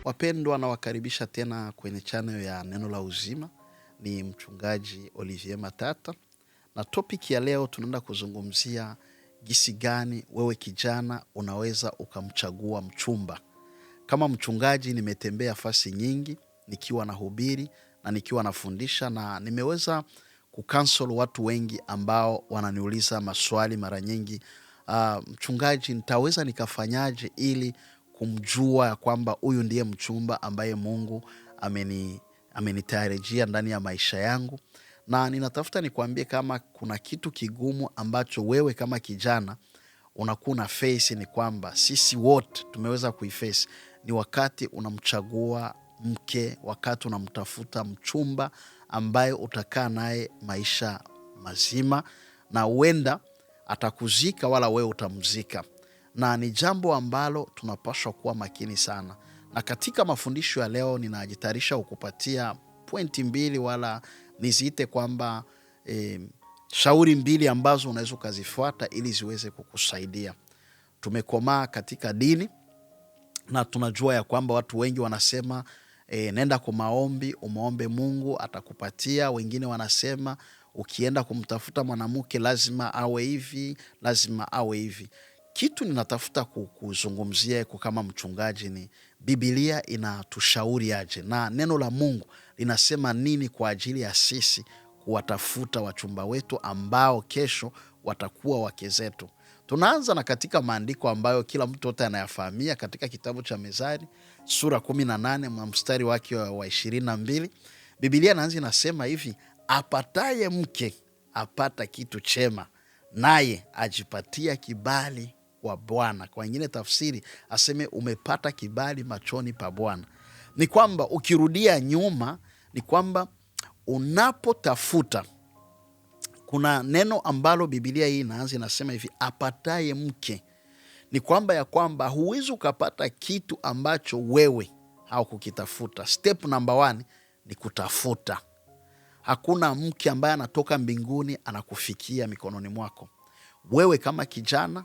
Wapendwa, nawakaribisha tena kwenye channel ya Neno la Uzima. Ni mchungaji Olivier Matata, na topic ya leo tunaenda kuzungumzia gisi gani wewe kijana unaweza ukamchagua mchumba. Kama mchungaji, nimetembea fasi nyingi nikiwa nahubiri na nikiwa nafundisha, na nimeweza kukansel watu wengi ambao wananiuliza maswali mara nyingi, mchungaji, nitaweza nikafanyaje ili kumjua ya kwamba huyu ndiye mchumba ambaye Mungu amenitayarishia ndani ya maisha yangu. Na ninatafuta nikuambie kama kuna kitu kigumu ambacho wewe kama kijana unakuwa na face, ni kwamba sisi wote tumeweza kuiface, ni wakati unamchagua mke, wakati unamtafuta mchumba ambaye utakaa naye maisha mazima, na huenda atakuzika wala wewe utamzika, na ni jambo ambalo tunapaswa kuwa makini sana. Na katika mafundisho ya leo ninajitayarisha kukupatia pointi mbili, wala niziite kwamba shauri mbili ambazo unaweza ukazifuata ili ziweze kukusaidia. Tumekomaa katika dini na tunajua ya kwamba watu wengi wanasema nenda kwa maombi umwombe Mungu atakupatia. Wengine wanasema ukienda kumtafuta mwanamke lazima awe hivi, lazima awe hivi. Kitu ninatafuta kuzungumzia kwa kama mchungaji ni Biblia inatushauri aje na neno la Mungu linasema nini kwa ajili ya sisi kuwatafuta wachumba wetu ambao kesho watakuwa wake zetu. Tunaanza na katika maandiko ambayo kila mtu yote anayafahamia katika kitabu cha Mezali sura 18 na mstari wake wa 22. Biblia inaanza inasema hivi: apataye mke apata kitu chema, naye ajipatia kibali kwa Bwana. Kwa wengine tafsiri aseme umepata kibali machoni pa Bwana. Ni kwamba ukirudia nyuma, ni kwamba unapotafuta, kuna neno ambalo Biblia hii inaanza inasema hivi, apataye mke. Ni kwamba ya kwamba huwezi ukapata kitu ambacho wewe haukukitafuta. Step number one ni kutafuta. Hakuna mke ambaye anatoka mbinguni anakufikia mikononi mwako. Wewe kama kijana,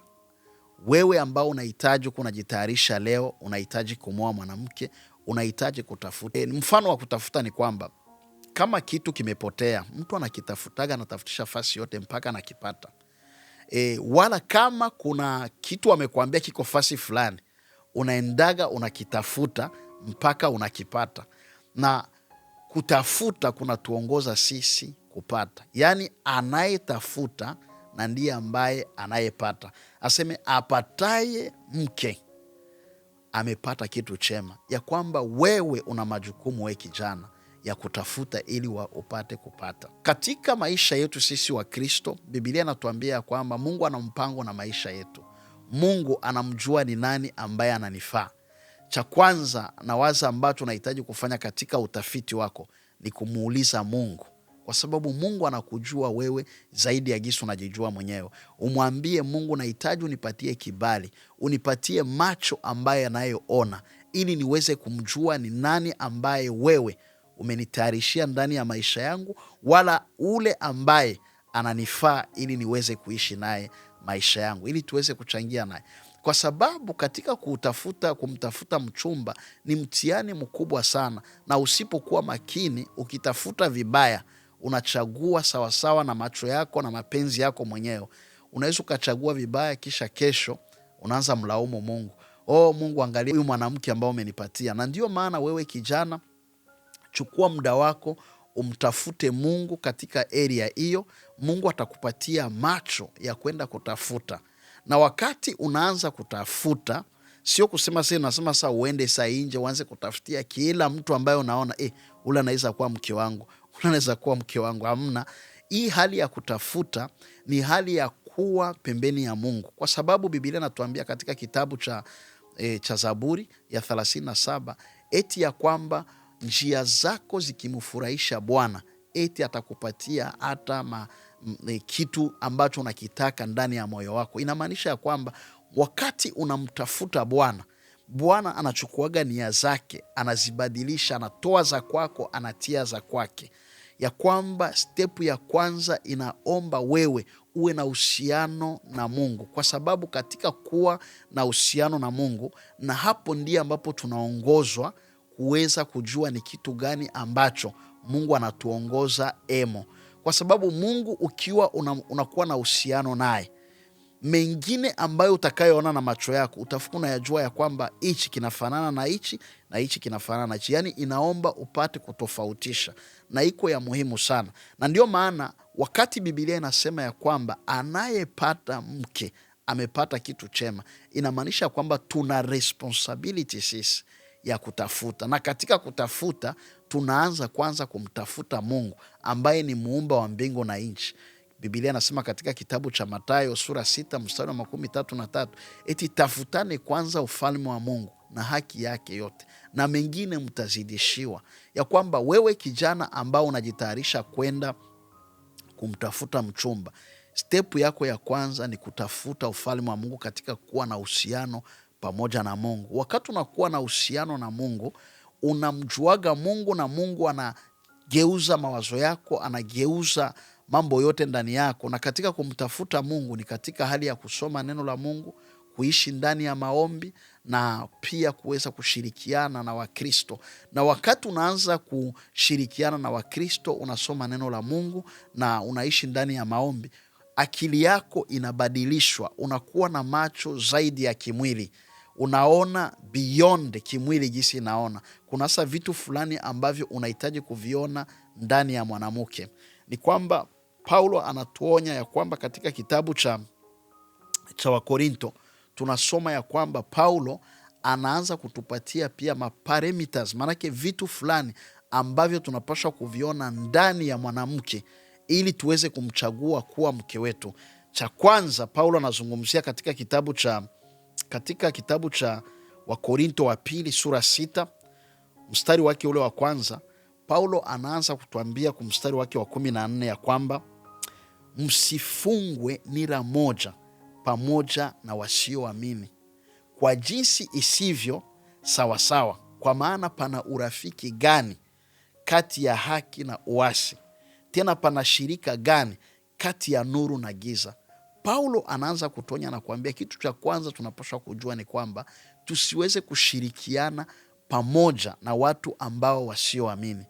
wewe ambao unahitaji unajitayarisha leo, unahitaji kumwoa mwanamke, unahitaji kutafuta. Mfano wa kutafuta ni kwamba kama kitu kimepotea, mtu anakitafutaga, anatafutisha fasi yote mpaka anakipata. Wala kama kuna kitu amekuambia kiko fasi fulani, unaendaga unakitafuta mpaka unakipata. Na kutafuta kunatuongoza sisi kupata, yaani anayetafuta na ndiye ambaye anayepata. Aseme apataye mke amepata kitu chema, ya kwamba wewe una majukumu we kijana ya kutafuta ili upate kupata. Katika maisha yetu sisi wa Kristo, Biblia inatuambia ya kwamba Mungu ana mpango na maisha yetu. Mungu anamjua ni nani ambaye ananifaa. Cha kwanza na waza ambacho unahitaji kufanya katika utafiti wako ni kumuuliza Mungu, kwa sababu Mungu anakujua wewe zaidi ya jinsi unajijua mwenyewe. Umwambie Mungu, nahitaji unipatie kibali, unipatie macho ambaye anayoona, ili niweze kumjua ni nani ambaye wewe umenitayarishia ndani ya maisha yangu, wala ule ambaye ananifaa ili niweze kuishi naye maisha yangu, ili tuweze kuchangia naye. Kwa sababu katika kumtafuta mchumba ni mtihani mkubwa sana, na usipokuwa makini, ukitafuta vibaya, unachagua sawasawa na macho yako na mapenzi yako mwenyewe. Unaweza ukachagua vibaya, kisha kesho unaanza mlaumu Mungu. Oh, Mungu, angalia huyu mwanamke ambao umenipatia. Na ndio maana wewe kijana, chukua muda wako umtafute Mungu katika area hiyo. Mungu atakupatia macho ya kwenda kutafuta, na wakati unaanza kutafuta, sio kusema sasa, nasema sasa uende saa nje uanze kutafutia kila mtu ambaye unaona ule anaweza kuwa mke wangu, ule anaweza kuwa mke wangu. Hamna. Hii hali ya kutafuta ni hali ya kuwa pembeni ya Mungu, kwa sababu Biblia inatuambia katika kitabu cha Zaburi ya 37 eti ya kwamba njia zako zikimfurahisha Bwana, eti atakupatia hata kitu ambacho unakitaka ndani ya moyo wako. Inamaanisha ya kwamba wakati unamtafuta Bwana, Bwana anachukuaga nia zake, anazibadilisha, anatoa za kwako, anatia za kwake. Ya kwamba step ya kwanza inaomba wewe uwe na uhusiano na Mungu, kwa sababu katika kuwa na uhusiano na Mungu, na hapo ndiye ambapo tunaongozwa kuweza kujua ni kitu gani ambacho Mungu anatuongoza emo, kwa sababu Mungu ukiwa unakuwa na uhusiano naye, mengine ambayo utakayoona na macho yako utafuka unayajua ya kwamba hichi kinafanana na hichi na hichi kinafanana na hichi. Yaani inaomba upate kutofautisha, na iko ya muhimu sana, na ndio maana wakati Bibilia inasema ya kwamba anayepata mke amepata kitu chema, inamaanisha kwamba tuna responsibility sisi ya kutafuta, na katika kutafuta tunaanza kwanza kumtafuta Mungu ambaye ni muumba wa mbingu na nchi. Bibilia anasema katika kitabu cha Mathayo sura 6 mstari wa 33, eti tafutane kwanza ufalme wa Mungu na haki yake yote, na mengine mtazidishiwa. Ya kwamba wewe kijana ambao unajitayarisha kwenda kumtafuta mchumba, stepu yako ya kwanza ni kutafuta ufalme wa Mungu katika kuwa na uhusiano pamoja na Mungu. Wakati unakuwa na uhusiano na Mungu, unamjuaga Mungu na Mungu anageuza mawazo yako, anageuza mambo yote ndani yako. Na katika kumtafuta Mungu ni katika hali ya kusoma neno la Mungu, kuishi ndani ya maombi na pia kuweza kushirikiana na Wakristo. Na wakati unaanza kushirikiana na Wakristo, unasoma neno la Mungu na unaishi ndani ya maombi, akili yako inabadilishwa, unakuwa na macho zaidi ya kimwili, unaona beyond kimwili jinsi inaona. Kuna sasa vitu fulani ambavyo unahitaji kuviona ndani ya mwanamke. Ni kwamba Paulo anatuonya ya kwamba katika kitabu cha Wakorinto tunasoma ya kwamba Paulo anaanza kutupatia pia maparameters, maanake vitu fulani ambavyo tunapaswa kuviona ndani ya mwanamke ili tuweze kumchagua kuwa mke wetu. Cha kwanza Paulo anazungumzia katika kitabu cha Wakorinto wa pili sura 6 mstari wake ule wa kwanza. Paulo anaanza kutuambia kwa mstari wake wa 14 ya kwamba msifungwe nira moja pamoja na wasioamini kwa jinsi isivyo sawasawa, kwa maana pana urafiki gani kati ya haki na uasi? Tena pana shirika gani kati ya nuru na giza? Paulo anaanza kutonya na kuambia kitu cha kwanza tunapaswa kujua ni kwamba tusiweze kushirikiana pamoja na watu ambao wasioamini.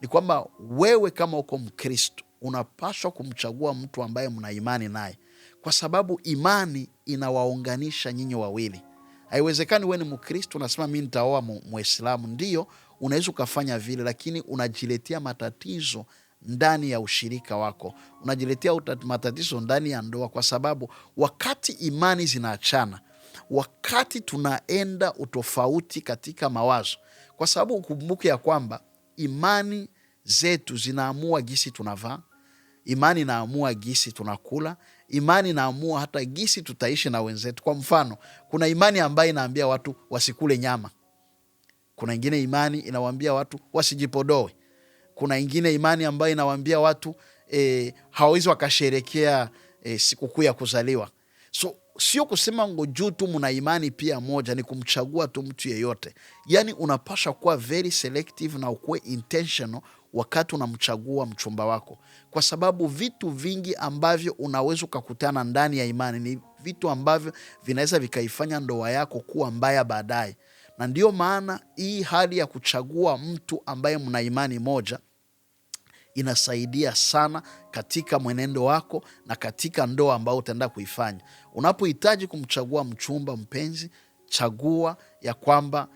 Ni kwamba wewe kama uko Mkristo unapaswa kumchagua mtu ambaye mna imani naye, kwa sababu imani inawaunganisha nyinyi wawili. Haiwezekani wewe ni Mkristo unasema mi nitaoa Muislamu. Ndiyo, unaweza ukafanya vile, lakini unajiletea matatizo ndani ya ushirika wako, unajiletea matatizo ndani ya ndoa, kwa sababu wakati imani zinaachana, wakati tunaenda utofauti katika mawazo, kwa sababu ukumbuke ya kwamba imani zetu zinaamua gisi tunavaa, imani inaamua gisi tunakula, imani inaamua hata gisi tutaishi na wenzetu. Kwa mfano, kuna imani ambayo inaambia watu wasikule nyama, kuna ingine imani inawaambia watu wasijipodoe, kuna ingine imani ambayo inawaambia watu hawawezi wakasherekea sikukuu ya kuzaliwa. So sio kusema ngo juu tu mna imani pia moja, ni kumchagua tu mtu yeyote. Yani unapasha kuwa very selective na ukuwe intentional wakati unamchagua mchumba wako, kwa sababu vitu vingi ambavyo unaweza ukakutana ndani ya imani ni vitu ambavyo vinaweza vikaifanya ndoa yako kuwa mbaya baadaye. Na ndiyo maana hii hali ya kuchagua mtu ambaye mna imani moja inasaidia sana katika mwenendo wako na katika ndoa ambayo utaenda kuifanya. Unapohitaji kumchagua mchumba mpenzi, chagua ya kwamba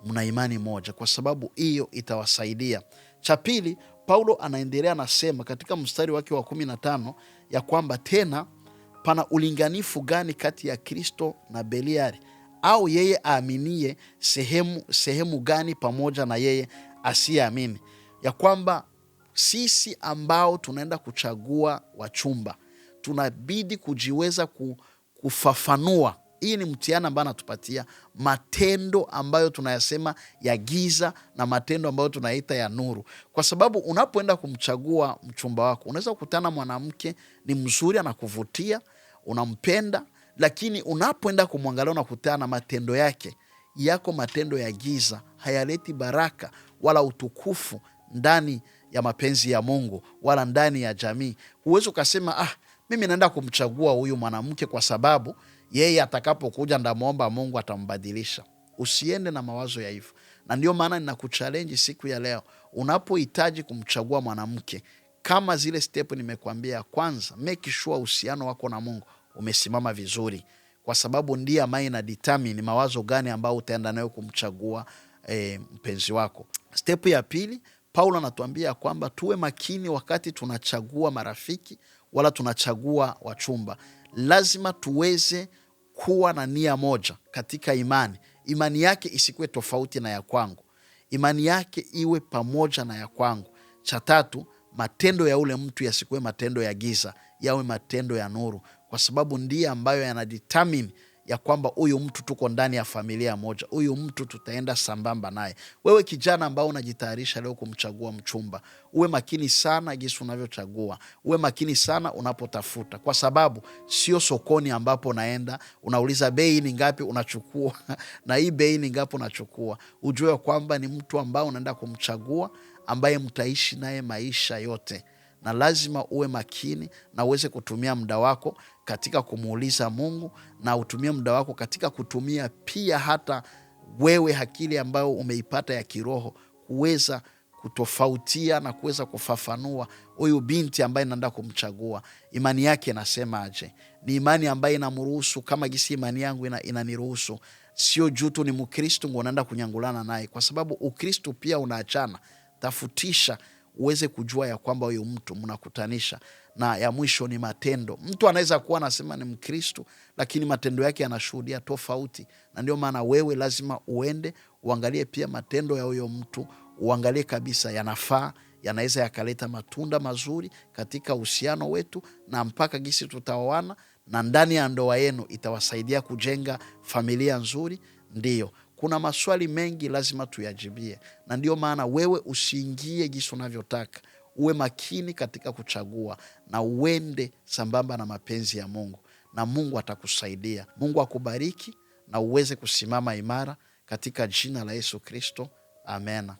mna imani moja, kwa sababu hiyo itawasaidia. Cha pili, Paulo anaendelea anasema katika mstari wake wa 15 ya kwamba tena pana ulinganifu gani kati ya Kristo na Beliari? Au yeye aaminie sehemu gani pamoja na yeye asiyeamini? Ya kwamba sisi ambao tunaenda kuchagua wachumba tunabidi kujiweza kufafanua. Hii ni mtihani ambayo anatupatia matendo ambayo tunayasema ya giza na matendo ambayo tunaita ya nuru, kwa sababu unapoenda kumchagua mchumba wako unaweza kukutana mwanamke ni mzuri, anakuvutia, unampenda, lakini unapoenda kumwangalia unakutana na matendo yake yako, matendo ya giza, hayaleti baraka wala utukufu ndani ya mapenzi ya Mungu wala ndani ya jamii. Huwezi ukasema mimi naenda kumchagua huyu mwanamke kwa sababu yeye atakapokuja ndamwomba Mungu atambadilisha. Usiende na mawazo ya hivyo. Na ndio maana ninakuchallenge siku ya leo, unapohitaji kumchagua mwanamke, kama zile step nimekuambia, kwanza make sure uhusiano wako na Mungu umesimama vizuri, kwa sababu ndiye ambaye ina determine mawazo gani ambayo utaenda nayo kumchagua mpenzi wako. Step ya pili, Paulo anatuambia kwamba tuwe makini wakati tunachagua marafiki wala tunachagua wachumba. Lazima tuweze kuwa na nia moja katika imani. Imani yake isikuwe tofauti na ya kwangu, imani yake iwe pamoja na ya kwangu. Cha tatu, matendo ya ule mtu yasikuwe matendo ya giza, yawe matendo ya nuru, kwa sababu ndiye ambayo yanadetermine ya kwamba huyu mtu tuko ndani ya familia moja, huyu mtu tutaenda sambamba naye. Wewe kijana ambao unajitayarisha leo kumchagua mchumba, uwe makini sana jinsi unavyochagua, uwe makini sana unapotafuta, kwa sababu sio sokoni ambapo unaenda unauliza bei ni ngapi unachukua na hii bei ni ngapi unachukua. Ujue kwamba ni mtu ambao unaenda kumchagua ambaye mtaishi naye maisha yote, na lazima uwe makini na uweze kutumia muda wako katika kumuuliza Mungu na utumie muda wako katika kutumia pia hata wewe akili ambayo umeipata ya kiroho kuweza kutofautia na kuweza kufafanua huyu binti ambaye naenda kumchagua imani yake inasema aje. Ni imani ambayo inamruhusu kama gisi imani yangu inaniruhusu, sio juu tu ni Mkristo ngo naenda kunyangulana naye, kwa sababu Ukristo pia unaachana. Tafutisha uweze kujua ya kwamba huyu mtu mnakutanisha. Na ya mwisho ni matendo. Mtu anaweza kuwa anasema ni Mkristo, lakini matendo yake yanashuhudia tofauti, na ndio maana wewe lazima uende uangalie pia matendo ya huyo mtu, uangalie kabisa yanafaa, yanaweza yakaleta matunda mazuri katika uhusiano wetu, na mpaka gisi tutaoana, na ndani ya ndoa yenu itawasaidia kujenga familia nzuri. Ndiyo, kuna maswali mengi lazima tuyajibie, na ndio maana wewe usiingie gisi unavyotaka. Uwe makini katika kuchagua na uende sambamba na mapenzi ya Mungu, na Mungu atakusaidia. Mungu akubariki na uweze kusimama imara katika jina la Yesu Kristo, amena.